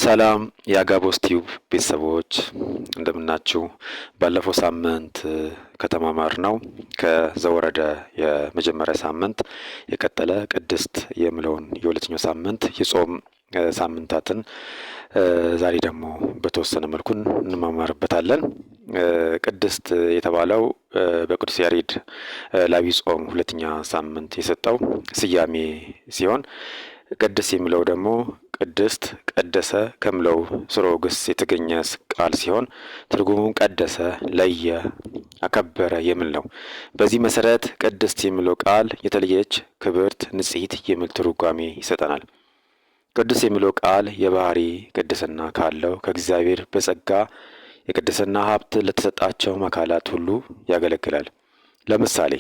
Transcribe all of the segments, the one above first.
ሰላም የአጋቦስ ቲዩብ ቤተሰቦች እንደምናችሁ። ባለፈው ሳምንት ከተማማርነው ከዘወረደ የመጀመሪያ ሳምንት የቀጠለ ቅድስት የሚለውን የሁለተኛው ሳምንት የጾም ሳምንታትን ዛሬ ደግሞ በተወሰነ መልኩ እንማማርበታለን። ቅድስት የተባለው በቅዱስ ያሬድ ለዐቢይ ጾም ሁለተኛ ሳምንት የሰጠው ስያሜ ሲሆን ቅድስት የሚለው ደግሞ ቅድስት ቀደሰ ከሚለው ስርወ ግስ የተገኘ ቃል ሲሆን ትርጉሙም ቀደሰ፣ ለየ፣ አከበረ የሚል ነው። በዚህ መሰረት ቅድስት የሚለው ቃል የተለየች፣ ክብርት፣ ንጽሕት የሚል ትርጓሜ ይሰጠናል። ቅዱስ የሚለው ቃል የባህሪ ቅድስና ካለው ከእግዚአብሔር በጸጋ የቅድስና ሀብት ለተሰጣቸው አካላት ሁሉ ያገለግላል። ለምሳሌ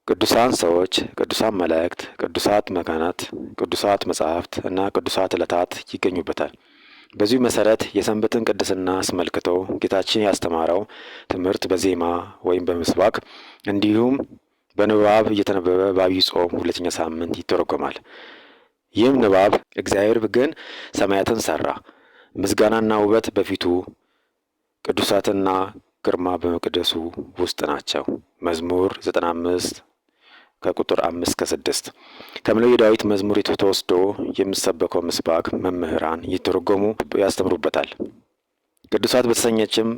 ቅዱሳን ሰዎች፣ ቅዱሳን መላእክት፣ ቅዱሳት መካናት፣ ቅዱሳት መጻሕፍት እና ቅዱሳት ዕለታት ይገኙበታል። በዚሁ መሰረት የሰንበትን ቅድስና አስመልክቶ ጌታችን ያስተማረው ትምህርት በዜማ ወይም በምስባክ እንዲሁም በንባብ እየተነበበ በዐቢይ ጾም ሁለተኛ ሳምንት ይተረጎማል። ይህም ንባብ እግዚአብሔር ግን ሰማያትን ሰራ፣ ምስጋናና ውበት በፊቱ ቅዱሳትና ግርማ በመቅደሱ ውስጥ ናቸው። መዝሙር 95 ከቁጥር 5 ከ6 ከሚለው የዳዊት መዝሙር ተወስዶ የሚሰበከው ምስባክ መምህራን እየተረጎሙ ያስተምሩበታል። ቅዱሳት በተሰኘችም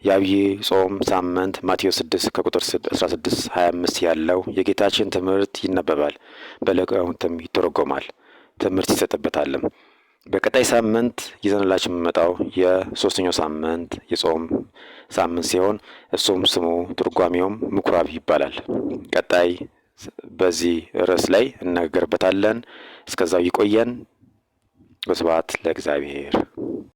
የዐቢይ ጾም ሳምንት ማቴዎስ 6 ከቁጥር 16 25 ያለው የጌታችን ትምህርት ይነበባል፣ በሊቃውንትም ይተረጎማል፣ ትምህርት ይሰጥበታልም። በቀጣይ ሳምንት ይዘንላችሁ የምመጣው የሶስተኛው ሳምንት የጾም ሳምንት ሲሆን እሱም ስሙ ትርጓሜውም ምኩራብ ይባላል። ቀጣይ በዚህ ርዕስ ላይ እነጋገርበታለን። እስከዛው ይቆየን። ወስብሐት ለእግዚአብሔር።